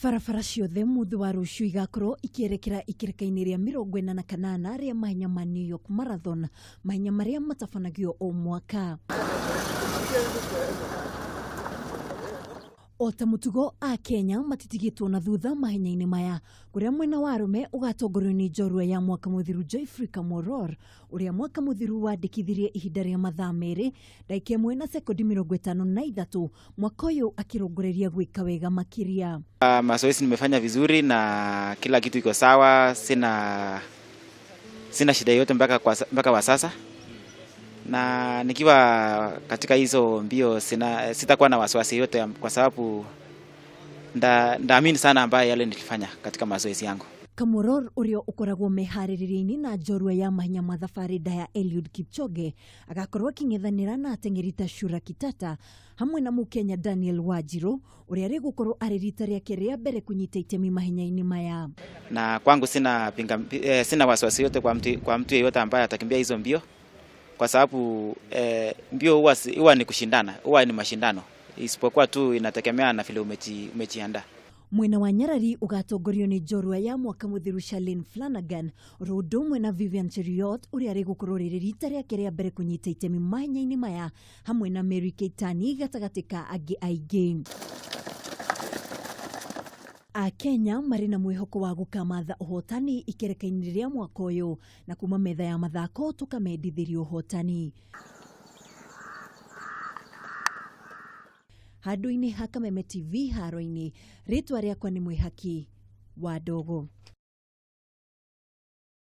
Barabara ciothe mũthĩ wa rũciũ igakorwo ikĩerekera ikĩrĩka-inĩ rĩa 48 rĩa mahenya ma New York Marathon, mahenya marĩa matabanagio o mwaka. O ta mũtugo, Akenya matitigĩtwo na thutha mahenya-inĩ maya, kũrĩa mwena wa arũme ũgatongorio nĩ njorua ya mwaka mũthiru Geoffrey Kamworor, ũrĩa mwaka mũthiru wandĩkithirie ihinda rĩa mathaa merĩ ndagĩka ĩmwe na sekondi 53, mwaka ũyũ akĩrongoreria gwĩka wega makĩria. Mazoezi nimefanya vizuri na kila kitu iko sawa, sina shida yoyote mpaka wa sasa, na nikiwa katika hizo mbio sitakuwa na wasiwasi yote kwa sababu ndaamini sana ambaye yale nilifanya katika mazoezi yangu. Kamworor ũrĩa ũkoragwo meharĩrĩria-inĩ na njorua ya mahenya ma thabarĩ ndaya Eliud Kipchoge agakorwo akĩng'ethanĩra na ateng'eri ta Shura Kitata hamwe na Mũkenya Daniel Wanjiru ũrĩa rĩgũkorwo arĩ rita rĩake rĩa mbere kũnyita itemi mahenya-inĩ maya. Na kwangu sina wasiwasi yote kwa mtu yeyote ambaye atakimbia hizo mbio kwa sababu mbio huwa ni kushindana, huwa ni mashindano, isipokuwa tu inategemea na vile umejiandaa. Mwena wa nyarari ũgatongorio nĩ njorua ya mwaka mũthiru Shalane Flanagan oro ũndũ ũmwe na Vivian Cheruiyot ũrĩa rĩgũkorwo rĩrĩ rita rĩake rĩa mbere kũnyita itemi mahenya-inĩ maya hamwe na Mary Keitany gatagatĩ ka angĩ aingĩ. Akenya marĩ na mwĩhoko wa gũkamatha ũhotani ikereka-inĩ rĩa mwaka ũyũ na kuma metha ya mathako tũkamendithĩria ũhotani. Handũ-inĩ ha Kameme TV haro-inĩ, rĩtwa rĩakwa nĩ Mwĩhaki wa Ndogo.